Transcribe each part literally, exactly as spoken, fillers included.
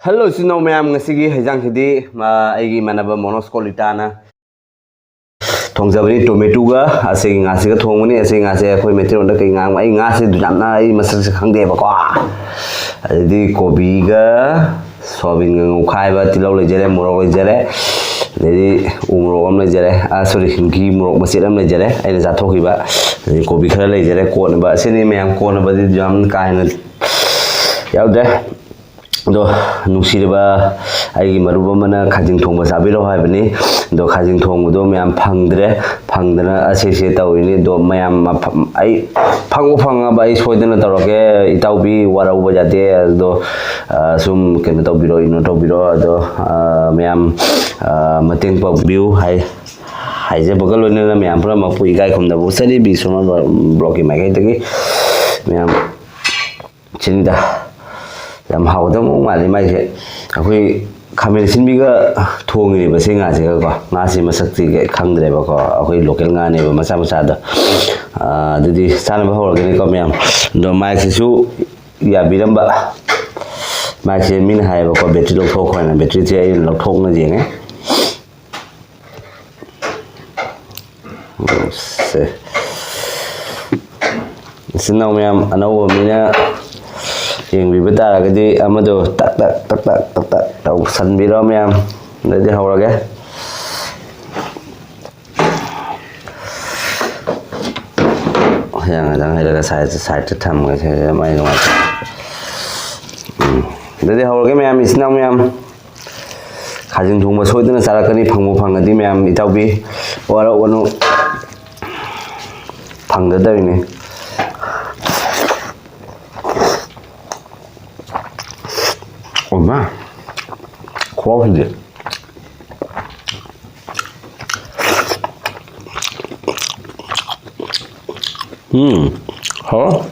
Hello ꯏꯆꯤꯟ ꯏꯅꯥꯎ ꯃꯌꯥꯝ, ꯉꯁꯤꯒꯤ ꯍꯩꯖꯥꯡꯁꯤꯗꯤ, ꯑ, ꯑꯩꯒꯤ ꯏꯃꯥꯟꯅꯕ ꯃꯣꯅꯣꯁ ꯀꯣꯂꯤꯇꯥꯅ ꯊꯣꯡꯖꯕꯅꯤ꯫ ꯇꯣꯃꯦꯇꯣꯒ ꯑꯁꯤꯒꯤ ꯉꯥꯁꯤꯒ ꯊꯣꯡꯕꯅꯤ꯫ ꯑꯁꯤꯒꯤ ꯉꯥꯁꯦ ꯑꯩꯈꯣꯏ ꯃꯩꯇꯩꯂꯣꯟꯗ ꯀꯩ ꯉꯥꯡꯕ, ꯑꯩ ꯉꯥꯁꯦ ꯌꯥꯝꯅ ꯑꯩ ꯃꯁꯛꯁꯦ ꯈꯪꯗꯦꯕꯀꯣ꯫ ꯑꯗꯩꯗꯤ ꯀꯣꯕꯤꯒ ꯁꯣꯌꯥꯕꯤꯟꯒ ꯉꯧꯈꯥꯏꯕ, ꯇꯤꯜꯍꯧ ꯂꯩꯖꯔꯦ, ꯃꯣꯔꯣꯛ ꯂꯩꯖꯔꯦ, ꯑꯗꯩꯗꯤ ꯎ ꯃꯣꯔꯣꯛ ꯑꯃ ꯂꯩꯖꯔꯦ, ꯑ, ꯁꯣꯔꯤ, ꯘꯤ ꯃꯣꯔꯣꯛ ꯃꯆꯦꯠ ꯑꯃ ꯂꯩꯖꯔꯦ, ꯑꯩꯅ ꯆꯥꯊꯣꯛꯈꯤꯕ꯫ ꯑꯗꯩ ꯀꯣꯕꯤ ꯈꯔ ꯂꯩꯖꯔꯦ ꯀꯣꯠꯅꯕ꯫ ꯑꯁꯤꯅꯤ ꯃꯌꯥꯝ, ꯀꯣꯠꯅꯕꯗꯤ ꯌꯥꯝ ꯀꯥ ꯍꯦꯟꯅ ꯌꯥꯎꯗ꯭ꯔꯦ꯫ ꯑꯗꯣ ꯅꯨꯡꯁꯤꯔꯕ ꯑꯩꯒꯤ ꯃꯔꯨꯞ ꯑꯃꯅ ꯈꯥꯖꯤꯡ ꯊꯣꯡꯕ ꯆꯥꯕꯤꯔꯛꯑꯣ ꯍꯥꯏꯕꯅꯤ꯫ ꯑꯗꯣ ꯈꯥꯖꯤꯡ ꯊꯣꯡꯕꯗꯣ ꯃꯌꯥꯝ ꯐꯪꯗ꯭ꯔꯦ, ꯐꯪꯗꯅ ꯑꯁꯤꯁꯦ ꯇꯧꯔꯤꯅꯤ꯫ ꯑꯗꯣ ꯃꯌꯥꯝ ꯃꯐꯝ, ꯑꯩ ꯐꯪꯕꯨ ꯐꯪꯉꯕ ꯑꯩ ꯁꯣꯏꯗꯅ ꯇꯧꯔꯛꯀꯦ꯫ ꯏꯇꯥꯎꯕꯤ ꯋꯥꯔꯧꯕ ꯌꯥꯗꯦ꯫ ꯑꯗꯣ, ꯑ, ꯁꯨꯝ ꯀꯩꯅꯣ ꯇꯧꯕꯤꯔꯣ, ignore ꯇꯧꯕꯤꯔꯣ꯫ ꯑꯗꯣ, ꯑ, ꯃꯌꯥꯝ, ꯑ, ꯃꯇꯦꯡ ꯄꯥꯡꯕꯤꯌꯨ ꯍꯥꯏ, ꯍꯥꯏꯖꯕꯒ ꯂꯣꯏꯅꯅ ꯃꯌꯥꯝ ꯄꯨꯝꯅꯃꯛꯄꯨ ꯏꯀꯥꯏ ꯈꯨꯝꯅꯕ ꯎꯠꯆꯔꯤ꯫ ꯕꯤ ꯁꯣꯃꯥ ꯕ꯭ꯂꯣꯒꯀꯤ ꯃꯥꯏꯀꯩꯗꯒꯤ ꯃꯌꯥꯝ ꯁꯤꯅꯤꯗ꯫ ꯌꯥꯝ ꯍꯥꯎꯒꯗꯕ ꯃꯑꯣꯡ ꯃꯥꯜꯂꯤ ꯃꯥꯏꯁꯦ꯫ ꯑꯩꯈꯣꯏ ꯈꯥꯃꯦꯟ ꯑꯁꯤꯟꯕꯤꯒ ꯊꯣꯡꯉꯤꯅꯦꯕ ꯁꯤ ꯉꯥꯁꯤꯒꯀꯣ꯫ ꯉꯥꯁꯤ ꯃꯁꯛꯇꯤ ꯈꯪꯗ꯭ꯔꯦꯕꯀꯣ, ꯑꯩꯈꯣꯏ ꯂꯣꯀꯦꯜ ꯉꯥꯅꯦꯕ, ꯃꯆꯥ ꯃꯆꯥꯗꯣ꯫ ꯑꯥ, ꯑꯗꯨꯗꯤ ꯆꯥꯅꯕ ꯍꯧꯔꯒꯦꯅꯦꯀꯣ ꯃꯌꯥꯝ꯫ ꯑꯗꯣ ꯃꯥꯏꯛꯁꯤꯁꯨ ꯌꯥꯕꯤꯔꯝꯕ꯫ ꯃꯥꯏꯛꯁꯦ ꯃꯤꯅ ꯍꯥꯏꯌꯦꯕꯀꯣ, ꯕꯦꯇ꯭ꯔꯤ ꯂꯧꯊꯣꯛꯈꯣ ꯍꯥꯏꯅ꯫ ꯕꯦꯇ꯭ꯔꯤꯁꯦ ꯑꯩꯅ ꯂꯧꯊꯣꯛꯅ ꯌꯦꯡꯉꯦ꯫ ꯁꯦ꯫ ꯏꯆꯤꯟ ꯏꯅꯥꯎ ꯃꯌꯥꯝ, ꯑꯅꯧꯕ ꯃꯤꯅ ꯌꯦꯡꯕꯤꯕ ꯇꯥꯔꯒꯗꯤ ꯑꯃꯗꯣ ꯇꯛ ꯇꯛ ꯇꯛ ꯇꯛ ꯇꯛ ꯇꯛ ꯇꯧꯁꯟꯕꯤꯔꯣ ꯃꯌꯥꯝ꯫ ꯑꯗꯨꯗꯤ ꯍꯧꯔꯒꯦ꯫ ꯍꯌꯥꯡ ꯉꯥꯛꯇꯪ ꯍꯩꯔꯒ ꯁꯥꯏꯗ, ꯁꯥꯏꯗꯇ ꯊꯝꯃꯒꯦ꯫ ꯁꯤꯗ ꯃꯩ ꯅꯨꯡꯉꯥꯏꯇꯦ꯫ ꯎꯝ꯫ ꯑꯗꯨꯗꯤ ꯍꯧꯔꯒꯦ ꯃꯌꯥꯝ, ꯏꯆꯤꯟ ꯏꯅꯥꯎ ꯃꯌꯥꯝ꯫ ꯈꯥꯖꯤꯡ ꯊꯣꯡꯕ ꯁꯣꯏꯗꯅ ꯆꯥꯔꯛꯀꯅꯤ, ꯐꯪꯕꯨ ꯐꯪꯉꯗꯤ ꯃꯌꯥꯝ꯫ ꯏꯇꯥꯎꯕꯤ ꯋꯥꯔꯧꯒꯅꯨ, ꯐꯪꯗ ꯇꯧꯔꯤꯅꯤ꯫ ꯑꯣ ꯃꯥ, ꯈꯨꯍꯥꯎꯁꯤꯗꯤ꯫ ꯎꯝ, ꯍꯥꯎ꯫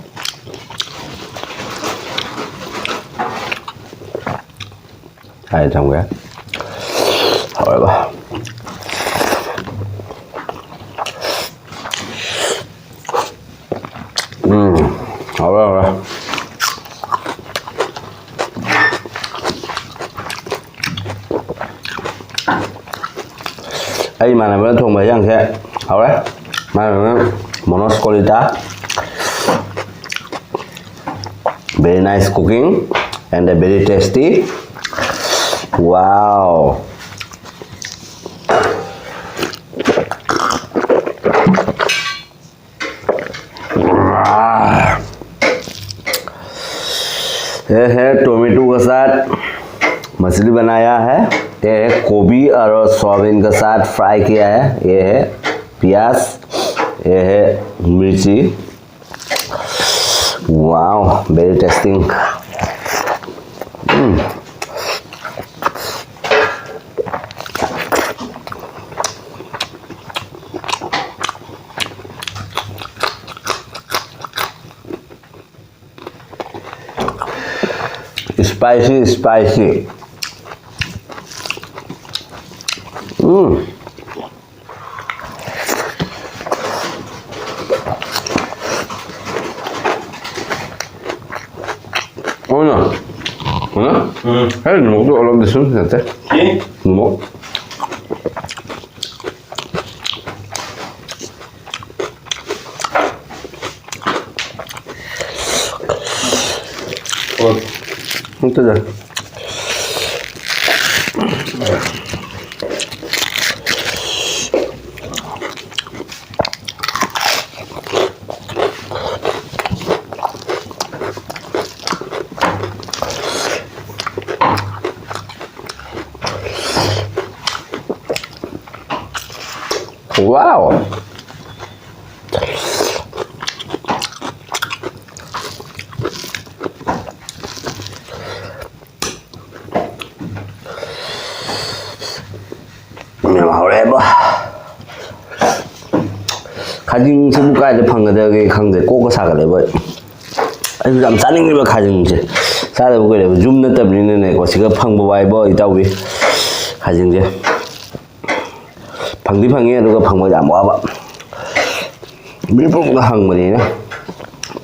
ꯍꯥꯏ ꯊꯝꯒꯦ꯫ ꯍꯥꯎꯔꯕ? ꯎꯝ, ꯍꯥꯎꯔꯦ, ꯍꯥꯎꯔꯦ꯫ ꯏꯃꯥꯟꯅꯕꯅ ꯊꯣꯡꯕ ꯍꯦꯟꯖꯥꯡꯁꯦ ꯍꯥꯎꯔꯦ꯫ ꯏꯃꯥꯟꯅꯕꯅ ꯃꯣꯅꯣꯁ ꯀꯣꯂꯤꯇꯥ, very nice cooking and very tasty. Wow. ये है टोमेटो के साथ मछली बनाया है। ये है गोभी और सोयाबीन के साथ फ्राई किया है। ये है प्याज, ये है मिर्ची। Wow, very tasting. Spicy, spicy. Mm. Una. Una? Mm. Hey, no, all of this one, that's it. ¿Sí? No. Entonces, wow. ꯌꯥꯝ ꯍꯥꯎꯔꯦꯕ꯫ ꯈꯥꯖꯤꯡꯁꯤꯕꯨ ꯀꯥꯏꯗ ꯐꯪꯒꯗꯒꯦ ꯈꯪꯗꯦ, ꯀꯣꯛꯀ ꯁꯥꯒꯠꯂꯦꯕ꯫ ꯑꯩꯁꯨ ꯌꯥꯝ ꯆꯥꯅꯤꯡꯉꯤꯕ ꯈꯥꯖꯤꯡꯁꯦ, ꯆꯥꯗꯕ ꯀꯨꯏꯔꯦꯕ꯫ ꯌꯨꯝ ꯅꯠꯇꯕꯅꯤꯅꯅꯦꯀꯣ, ꯁꯤꯒ ꯐꯪꯕ ꯋꯥꯏꯕ ꯏꯇꯥꯎꯕꯤ, ꯈꯥꯖꯤꯡꯁꯦ꯫ ꯐꯪꯗꯤ ꯐꯪꯉꯤ, ꯑꯗꯨꯒ ꯐꯪꯕ ꯌꯥꯝ ꯋꯥꯕ꯫ ꯃꯤ ꯄꯨꯝꯅꯃꯛꯅ ꯍꯪꯕꯅꯤꯅ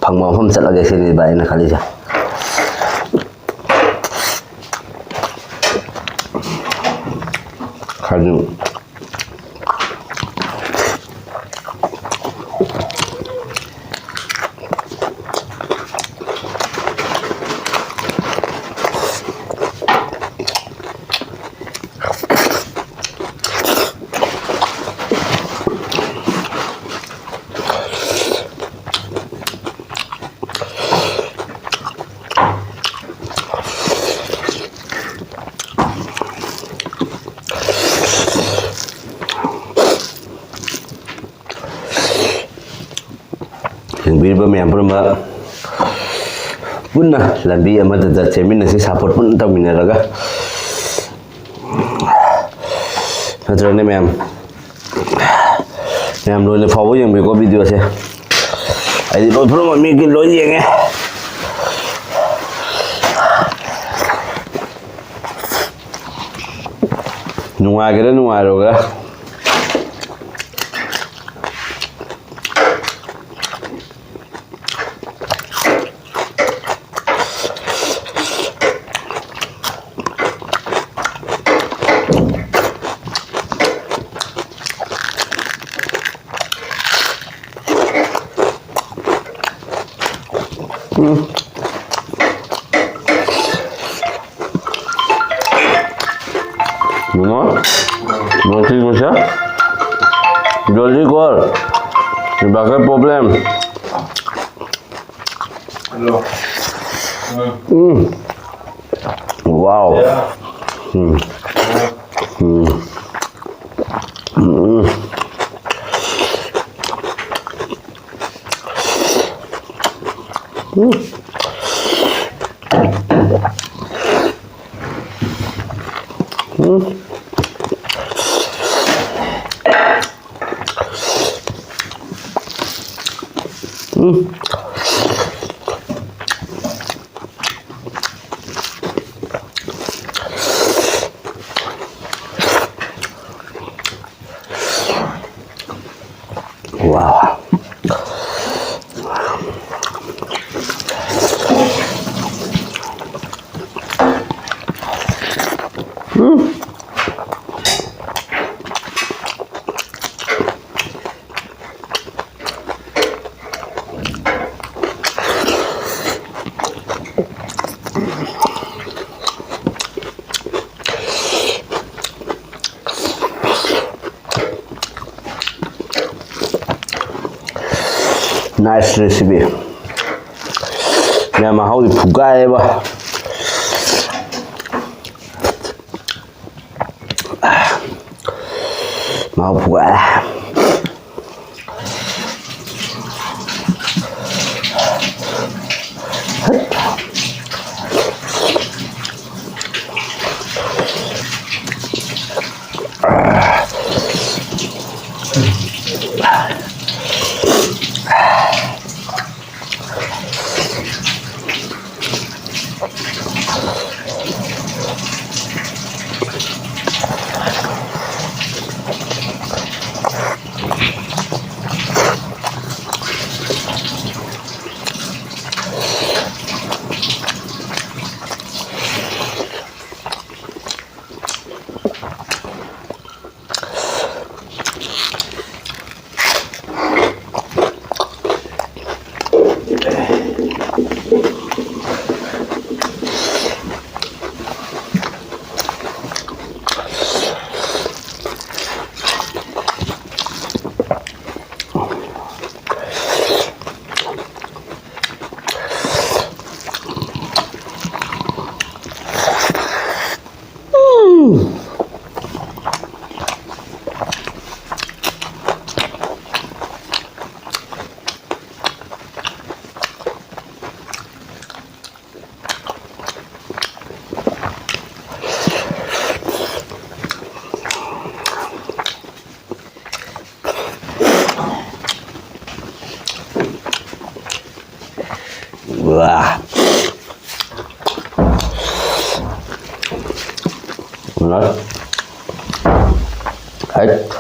ꯐꯪꯕ ꯃꯐꯝ ꯆꯠꯂꯒꯦ ꯁꯤꯅꯤ ꯚꯥꯏ ꯑꯩꯅ ꯈꯜꯂꯤꯁꯦ꯫ ꯈꯥꯖꯤꯡ ꯄꯤꯔꯤꯕ ꯃꯌꯥꯝ ꯄꯨꯝꯅꯃꯛ ꯄꯨꯟꯅ ꯂꯝꯕꯤ ꯑꯃꯠꯇꯗ ꯆꯦꯟꯃꯤꯟꯅꯁꯤ, ꯁꯞꯄꯣꯔꯠ ꯄꯨꯟꯅ ꯇꯧꯃꯤꯟꯅꯔꯒ꯫ ꯅꯠꯇ꯭ꯔꯅꯦ ꯃꯌꯥꯝ? ꯃꯌꯥꯝ ꯂꯣꯏꯅ ꯐꯥꯎꯕ ꯌꯦꯡꯕꯤꯌꯨꯀꯣ ꯚꯤꯗꯤꯑꯣꯁꯦ꯫ ꯑꯩꯗꯤ ꯂꯣꯏ ꯄꯨꯝꯅꯃꯛ ꯃꯤꯒꯤ ꯂꯣꯏ ꯌꯦꯡꯉꯦ꯫ ꯅꯨꯡꯉꯥꯏꯒꯦꯔꯥ ꯅꯨꯡꯉꯥꯏꯔꯣꯏꯒꯦꯔꯥ꯫ ꯎꯝ꯫ ꯅꯣ? ꯅꯣ ꯁꯤ ꯀꯣꯏꯁꯥ? ꯖꯜꯗꯤ ꯀꯣꯔ꯫ ꯕꯥꯀꯦ ꯄ꯭ꯔꯣꯕ꯭ꯂꯦꯝ꯫ ꯎꯝ꯫ ꯋꯥꯎ꯫ ꯎꯝ꯫ ꯎꯝ꯫ ꯎꯝ꯫ ꯎꯝ꯫ ꯎꯝ꯫ ꯎꯝ꯫ ꯋꯥꯎ꯫ ꯎꯝ꯫ Nice recipe. ꯌꯥꯝ ꯃꯍꯥꯎꯗꯤ ꯐꯨꯒꯥꯏꯌꯦꯕ꯫ ꯃꯍꯥꯎ ꯐꯨꯒꯥꯏꯔꯦ꯫ ꯋꯥ꯫ ꯅꯨꯡꯉꯥꯏ꯫ ꯍꯩꯠ꯫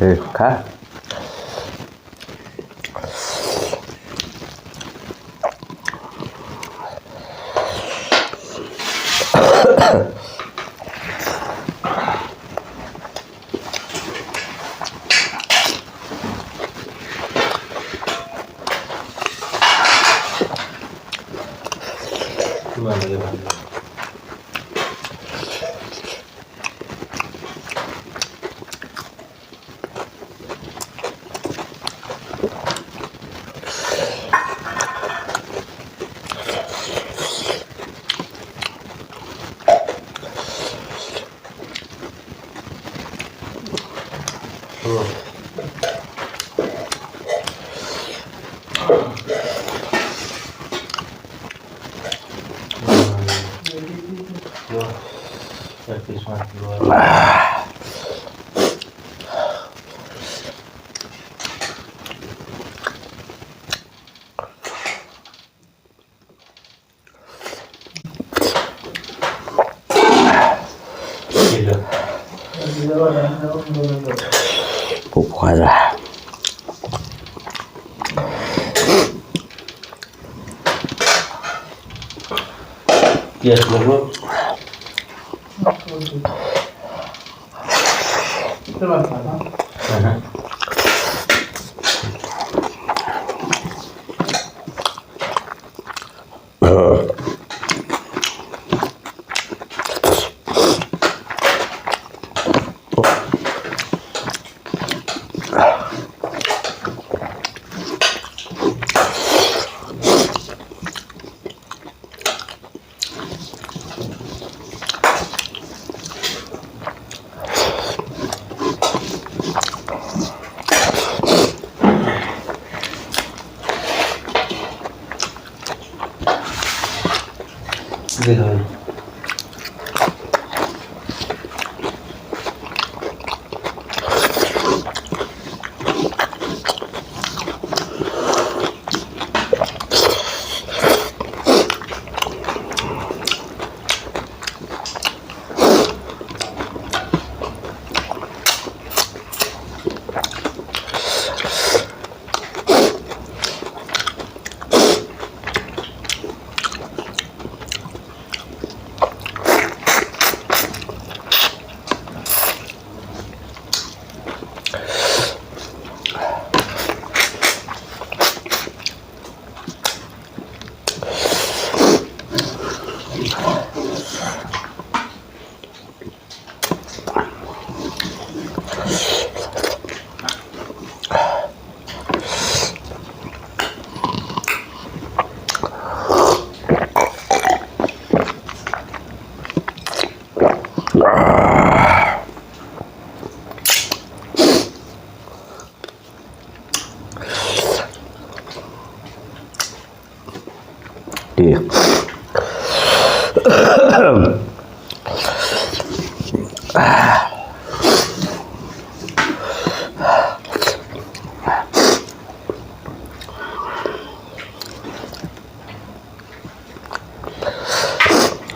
ꯎꯝ, ꯈꯥ꯫ ꯄꯨꯛ ꯐꯔꯦ꯫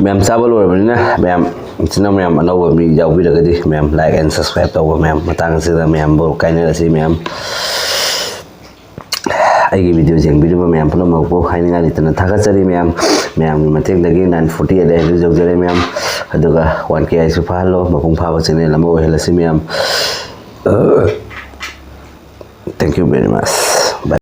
ꯃꯌꯥꯝ ꯆꯥꯕ ꯂꯣꯏꯔꯕꯅꯤꯅ, ꯃꯌꯥꯝ ꯏꯆꯤꯟ ꯏꯅꯥꯎ ꯃꯌꯥꯝ ꯑꯅꯧꯕ ꯃꯤ ꯌꯥꯎꯕꯤꯔꯒꯗꯤ, ꯃꯌꯥꯝ like and subscribe ꯇꯧꯕ, ꯃꯌꯥꯝ ꯃꯇꯥꯡ ꯑꯁꯤꯗ ꯃꯌꯥꯝꯕꯨ ꯀꯥꯏꯅꯔꯁꯤ꯫ ꯃꯌꯥꯝ ꯑꯩꯒꯤ video ꯌꯦꯡꯕꯤꯔꯤꯕ ꯃꯌꯥꯝ ꯄꯨꯝꯅꯃꯛꯄꯨ ꯍꯥꯏꯅꯤꯡꯉꯥꯏ ꯂꯩꯇꯅ ꯊꯥꯒꯠꯆꯔꯤ꯫ ꯃꯌꯥꯝ, ꯃꯌꯥꯝꯒꯤ ꯃꯇꯦꯡꯗꯒꯤ nine forty eight ꯍꯧꯖꯤꯛ ꯌꯧꯖꯔꯦ ꯃꯌꯥꯝ꯫ ꯑꯗꯨꯒ one K ꯍꯥꯏꯁꯨ ꯐꯥꯍꯜꯂꯣ, ꯃꯄꯨꯡ ꯐꯥꯕ channel ꯑꯃ ꯑꯣꯏꯍꯜꯂꯁꯤ ꯃꯌꯥꯝ꯫ Thank you very much꯫